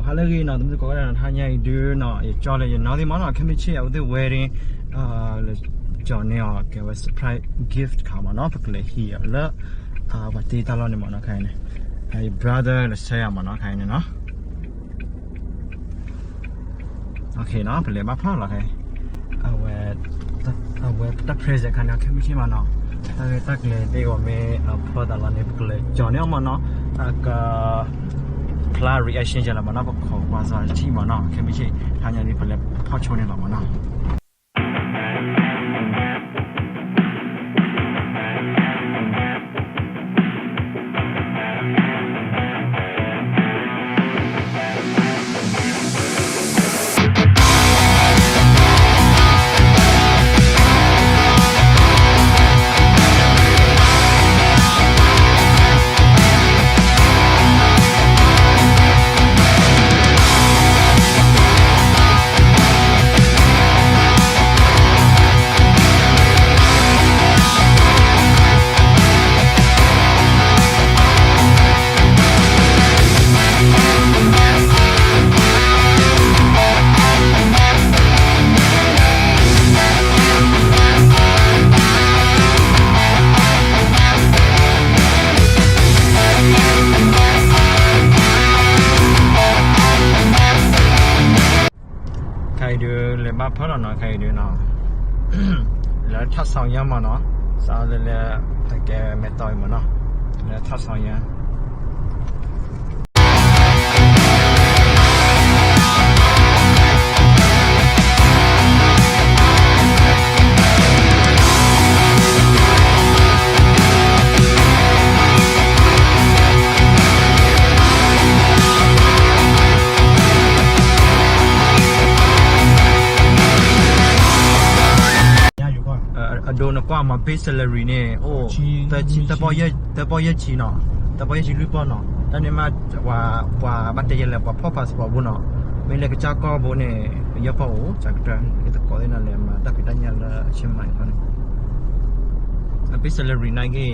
ဟါလၢအဂ့ၤနီၤ တံၤသကိး တဟါညါအံၤဒုးနီၤ ယကၠီလၢယနီၢ်သ့ၣ်မ့ၢ်နီၤ ခဲမုၢ်ဆ့ၣ်အဝဲသ့ၣ် wedding လၢကၠီန့ၢ်အီၤ ကဲဝဲ surprise gift တခါမ့ၢ်နီၤ ပကလဲၤဟံးအီၤလၢ ပှၤတ့တၢ်လီၢ်န့ၣ်မ့ၢ်နီၤ ခဲအံၤန့ၣ် brother လၢဆၢယၤမ့ၢ်နီၤ ခဲအံၤန့ၣ်နီၤ ပလဲၤဘၣ်ဖျီလီၤခဲအံၤ အဝဲ အဝဲတၢ် present ခါန့ၣ် ခဲမုၢ်ဆ့ၣ်မ့ၢ်နီၤ တၢ်ဂ့ၢ်တၢ်ကျဲၤသ့ၣ်ဂီၤမ့ၢ်အဖျီသးလီၤန့ၣ် ပကလဲၤကၠီန့ၢ်အီၤမ့ၢ်နီၤ အက ဖျါ reaction ကလီၤမ့ၢ်နီၤ ပခိးကွၢ်စၢ်တထံၣ်မ့ၢ်နီၤ ခဲမုၢ်ဆ့ၣ် တဟါညါဒုး ပလဲၤဖီၣ်ဆိန့ၢ်လီၤမ့ၢ်နီၤ ခဲအံၤဒုး လဲၤဘၣ်ဖၢလီၤနီၤ ခဲအံၤဒုးနီၤ လၢထၣ်ဆီညါမ့ၢ်နီၤ စးလၢလၢ အကဲမဲၢ်တီၢ်အံၤမ့ၢ်နီၤ လၢထၣ်ဆီညါ အဒိနကွၢ်မ့ၢ် base salary န့ၣ် အိၣ် သၢပီၢ်ယဲၢ်ဆံနီၤ သၢပီၢ်ယဲၢ်ဆံလွံၢ်ပီၢ်နီၤ တၢ်န့ၣ်မ့ၢ် ပှၤဘၣ်တဲယဲလဲၣ် ပှၤဖီၣ် passport ဘိနီၤ မ့ၢ်လၢကစၢ်ကီၢ်ဘိန့ၣ် ယဲၢ်ပီၢ်အိၣ် ကတၢၢ် ယသကိးသ့ၣ်န့ၣ်လဲၤမၤတၢ်ဖံးတၢ်ညၣ်လၢဆ့မၤအံၤခီန့ၣ် အ base salary န့ၣ်က့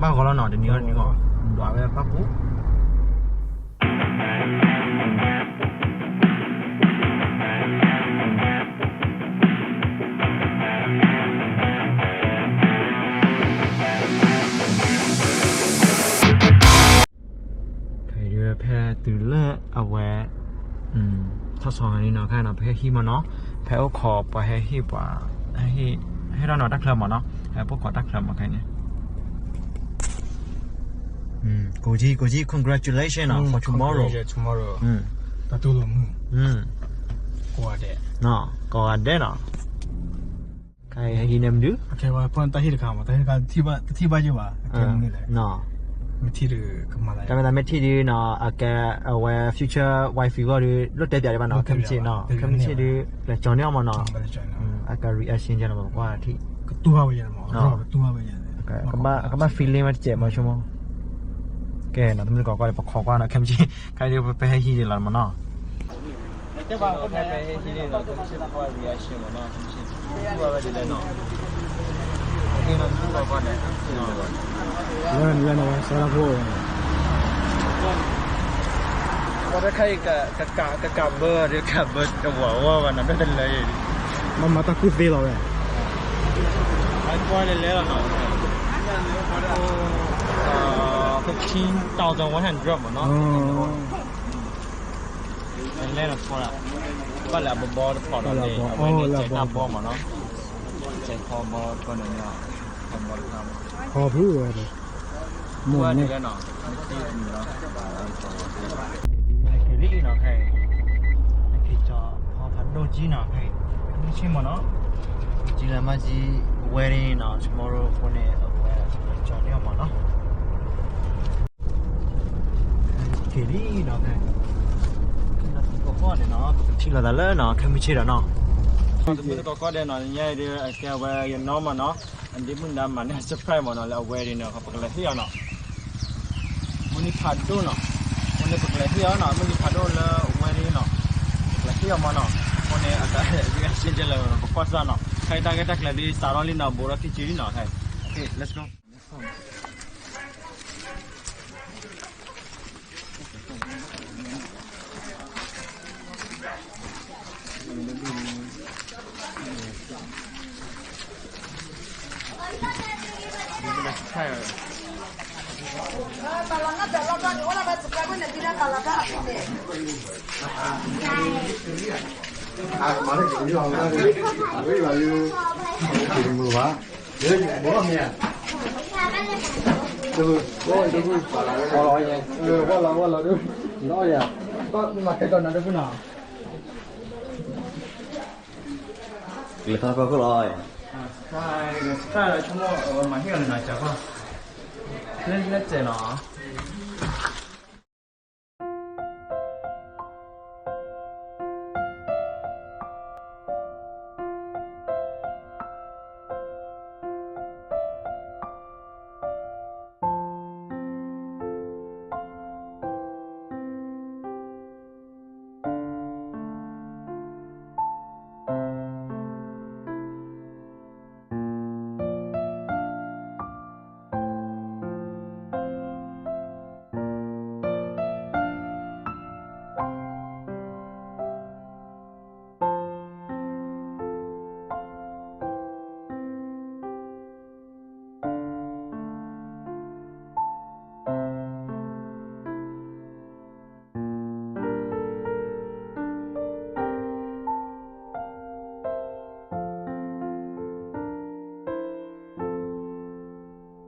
ဘၣ်ဂီၤလီၤနီၤ တနံၤဂီၢ်တနံၤဂီၢ် ဒွးဝဲပၣ်ပူၤ ဖဲတုၤလၢအဝဲ ထီၣ်ဆီဂၤန့ၣ်နီၤ ခဲနီၤ ပဟဲဟံၣ်မ့ၢ်နီၤ ဖဲအိၣ်ခိးပှၤဟဲဟံၣ်ပှၤ ဟဲထီၣ်နီၤတၢ်ချၢမ့ၢ်နီၤ ဟဲပိာ်ခိးတၢ်ချၢမ့ၢ်ခဲန့ၣ် ကိးကၠံ ကိးကၠံ congratulation နီၤ for tomorrow ကိးဂၤဒဲးနီၤ တၢ်ဟံၣ်န့ၣ်မနုၤ တၢ်ဟံၣ်တခါမ့ၢ် တၢ်ဟံၣ်တခါတထံၣ်ဘၣ်ယဘၣ် မ့ၢ်ထံၣ်ဒုး ကမၤသး တၢ်မ့ၢ်သးမ့ၢ်ထံၣ်ဒုးနီၤ အကဲအဝဲ future wife ဂီၢ်ဒုး လိၣ်တဲပၠးဒံးဘၣ်နီၤ ခဲမုၢ်ဆ့ၣ်နီၤ ခဲမုၢ်ဆ့ၣ်ဒုး လဲၤကၠီန့ၢ်အီၤမ့ၢ်နီၤ အက reaction ကဲလီၤ ပကွၢ်ထံၣ် ကတူၢ်ဘၣ်ဝဲယဲၢ်မ့ၢ် ကဘၣ် ကဘၣ် feeling ဝဲတစဲးမ့ၢ်ဆိကမိၣ် ကဲနီၤ တမ့ၢ်တကိးကွၢ်ဒီး ပခိးကွၢ်နီၤ ခဲမုၢ်ဆ့ၣ် ခဲအံၤဒုးပဟဲဟံးဒံးလီၤမ့ၢ်နီၤ တဲဘၣ် ပဟဲဟံးန့ၣ်ဒီး ခဲမုၢ်ဆ့ၣ် ပကွၢ် reaction မ့ၢ်နီၤ ခဲမုၢ်ဆ့ၣ် ပကွၢ်ဝဲဒ်လဲၣ်နီၤ လၢနဝဲနဝဲ စဲလၢဖိ ဝဲတခါအံၤ ကကးဘၢ ကကးဘၢတဝီဝီဘၣ်နီၤ တလၢအံၤ မ့ၢ်မၤတၢ်ကူၣ်သ့လီၤဝဲ ကွၢ်လဲၤလဲၤလီၤနီၤ fifteen thousand one hundred မ့ၢ်နီၤ လဲၤလီၤ ဘၣ်လဲၤအဘီဘီတဖီၣ်ဒီးန့ၣ် အဝဲန့ၣ်စဲးတၢ်ဘီမ့ၢ်နီၤ စဲးခီဘီကီၢ်န့ၣ် ခီဘီတခါ ခီဖုဝဲ မိၢ်န့ၣ် က့ၤလံနီၤ ခဲအံၤ က့ၤကၠီဖီဖးဒိၣ်ကၠံနီၤ ခဲအံၤ မုၢ်ဆ့ၣ်မ့ၢ်နီၤ ကၠံလၢမၤကၠံ wedding နီၤ tomorrow အဃိန့ၣ် အဝဲကၠီန့ၢ်အီၤမ့ၢ်နီၤ က့ၤလံနီၤ ခဲအံၤ ကီၢ်ကီၢ်န့ၣ်နီၤ ပကထံၣ်လိာ်သးလၢနီၤ ခဲမုၢ်ဆ့ၣ်ဒီးနီၤ တမ့ၢ်တကိးကွၢ်ဒဲးနီၤ ညါအံၤဒုး အကဲဝဲယနီၢ်မ့ၢ်နီၤ အဒ့မုၣ်ဒါမၤန့ၢ် surprise မ့ၢ်နီၤ လၢအဝဲဒ်န့ၣ် ပကလဲၤဟ့ၣ်အီၤနီၤ မုၢ်နံၤဖးဒိၣ်နီၤ အဃိန့ၣ် ပကလဲၤဟ့ၣ်အီၤနီၤ မုၢ်နံၤဖးဒိၣ်လၢအဝဲဒ်နီၤ ပကလဲၤဟ့ၣ်အီၤမ့ၢ်နီၤ အဃိန့ၣ် အက reaction ကဲလၢ ပကွၢ်စၢ်နီၤ ခဲအံၤတၢ်ဂ့ၢ်တၢ်ကျဲၤဒ်စးထီၣ်လံနီၤ ဘူးထီၣ်ခံဆံလံနီၤ ခဲအံၤ let's go ခဲအံၤ let's go ခဲအံၤ let's go ကလဲၤထီၣ်ဖီခိၣ်လီၤ.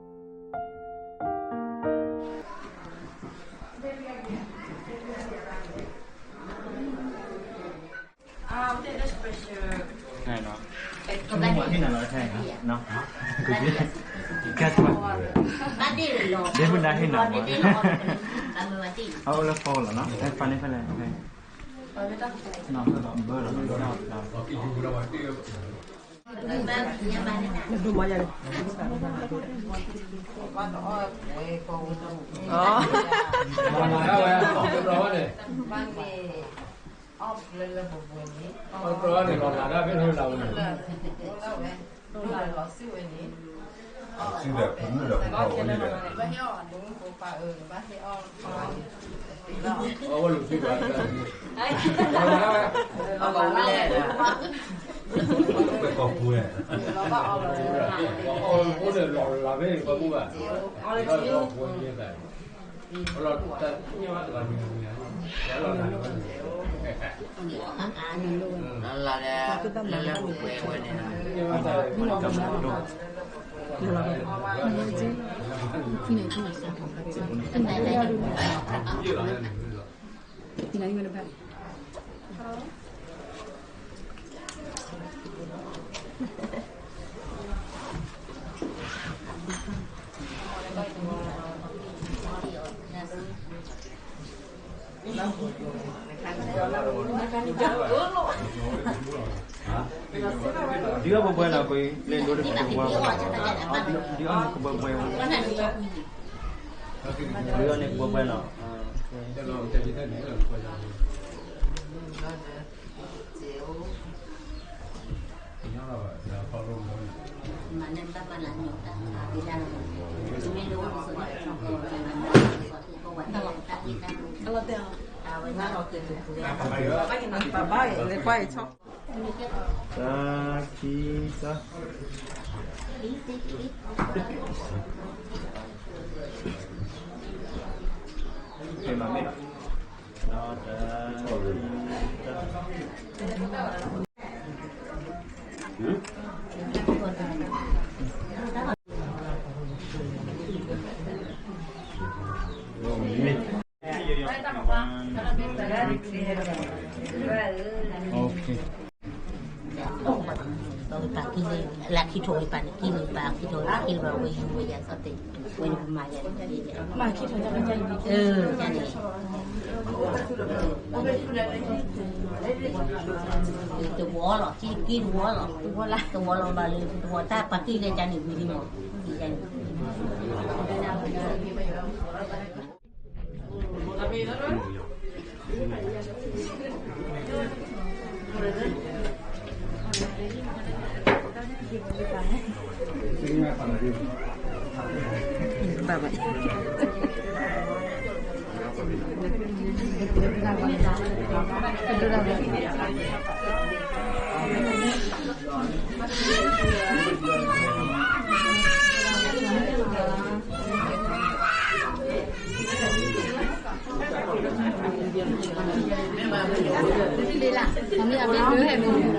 တၢ်ဆိကမိၣ် မၤဟ့ၣ်အီၤန့ၣ်နီၤ ကၢ်ဖီ လၢလၢစဲးနီၤ. ဒ့မုၣ်ဒါဟ့ၣ်နၤမး, အအိၣ်လၢ phone လီၤနီၤ, ဖးန့ၢ်ဖဲလဲၣ်, ဘၢလီၤ, ဒုးအီၣ်ဘှဲဘှဲနီၤ, ကွ့လၢဒိတပှဲၤဝါ, ဒုးအီၣ်န့ၣ်ကဘှဲဘှဲဝါ, ဒုးအီၣ်န့ၣ်ကဘှဲဘှဲနီၤ. တၢ်ခံသၢ, မ့ၢ်မ့ၢ်, တၢ်ခံသၢ. ပှၤဝဲပာ်ကံၢ်လၢ လၢခံထိးဝဲပာ်န့ၣ် ကံၢ်ဝဲပာ်ခံထိးဝဲ ကံၢ်ဝဲဝဲယူၤဝဲယၤသီၣ်တဲာ်, ဝဲန့ၣ်ပမၤယၤန့ၣ်, မၤခံထိးတၢ်ကစၢ်ယွၤ, အၢ ကန့ၣ်, တဝီလီၤ, ကံၢ်တဝီလီၤ, တဝီလၢ်, တဝီတၢ်ပာ်ကံၢ်လၢကန့ၣ်ဝံၤလံမး, ကန့ၣ် Bye bye. တၢ ခံ သၢ, တၢ ခံ သၢ. ယတကိးဟဲဘၣ်နီၤ,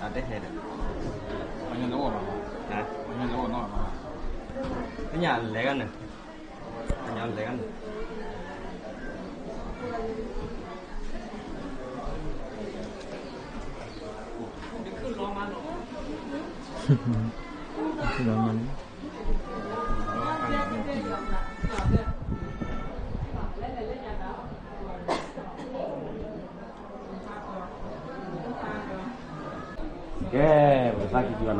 အတဟဲဒီး, ပှၤညီလၢအိၣ်နီၤ, ပှၤညီလၢအိၣ်နီၤ, ပညၣ်လဲၤဂၤန့ၣ်, ပညၣ်လဲၤဂၤန့ၣ်. ကဲ, ပကသးကံၢ်ကံၢ်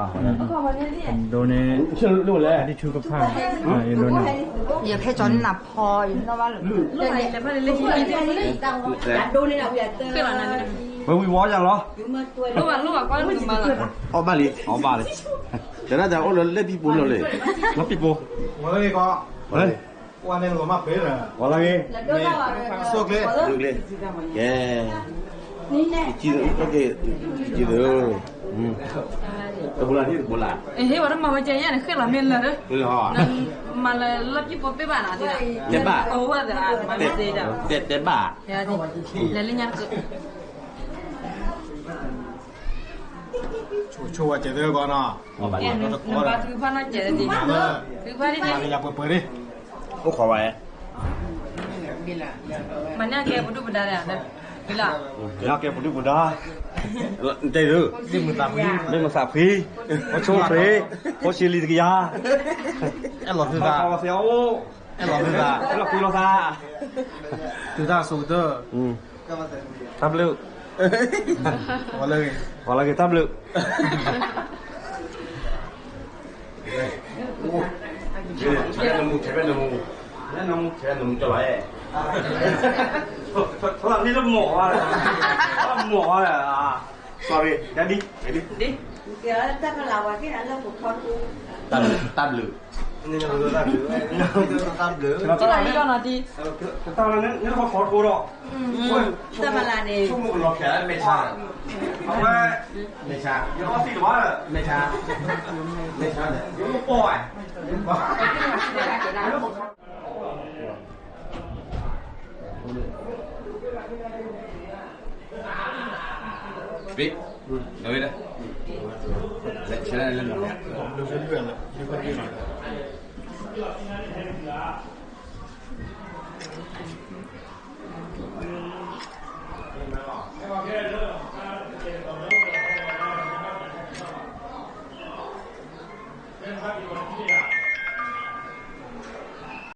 ဘၣ်နီၤ, ဒိန့ၣ်, ဒိလဲၣ်, ဒ်ထူကဖၣ်, ယဒိန့ၣ်, ယဖဲကၠီၤန့ၣ်နၤဖီ, ယနီၣ်ဘၣ်လၢ, ဝဲဝံၤဝီယၤလီၤ, အီၣ်ဘၣ်လံ, အီၣ်ဘၣ်လံ, တဒၣ်တၢ်အိၣ်လၢလၢပံၤပူၤလီၤလံ, လၢပံၤပူၤ, ဝဲလၢဂ့ၤကီး, ဝဲလၢဂ့ၤ, ဝဲလၢဂ့ၤ, ဆိၣ်ကျဲ, ဆိၣ်ကျဲ, ကဲ, ကဲ, တဘိလၣ်, တဘိလၣ်, ဟ့ၣ်ဝဲတမၤဝဲကဲယဲၣ်န့ၣ် ဃ့ၢ်လီၤမ့ၢ်လၢာ်, မၤလၢလၢပံၤပိာ်သ့ၣ်ဘၣ်နၤ, တဲဘၣ်, တဲဘၣ်, လဲၤလၢညါတက့ၢ်. ဆိဝဲကဲသၢဂီၢ်နီၤ, နဘါထုကဖၣ်နီၢ်ကဲသၢ, ထုကဖၣ်ဒ်န့ၣ်, ယၤပှဲၤပှဲၤဒ်, အိၣ်ခိးဝဲ, မၤန့ၢ်ကဲပဒုၣ်ပဒါဒီး, မၤန့ၢ်ကဲပဒုၣ်ပဒါ, တဲဒုး, မ့ၢ်မသးဖှံ, ဖိဆိဖှံ, ဖိဆံလံၤတကယၤ, အဲၣ်လီၤသုသး, အဲၣ်လီၤသုသး, အဲၣ်လီၤသုသး, တုၤတၢ်အဆိကတၢၢ်, တၢ်ဘျုး, ပှၤလၢဂ့ၤ, ပှၤလၢဂ့ၤ တၢ်ဘျုး, နမူ, နမူ, နမူကလီၤ, နမူ, မီၢ်, မီၢ်, sorry, daddy, daddy, တၢ်ဘျုး, တၢ်ဘျုး, တၢ်ဘျုး, တၢ်ဘျုး, တၢ်ဘျုး, တၢ်ဘျုး, တၢ်ဘျုး, တၢ်ဘျုး, တၢ်ဘျုး, တၢ်ဘျုး, တၢ်ဘျုး, တၢ်ဘျုး, ဘ့ၣ်, နဝဲဒၣ်, ဆဲလၢနလၢနလီၤ,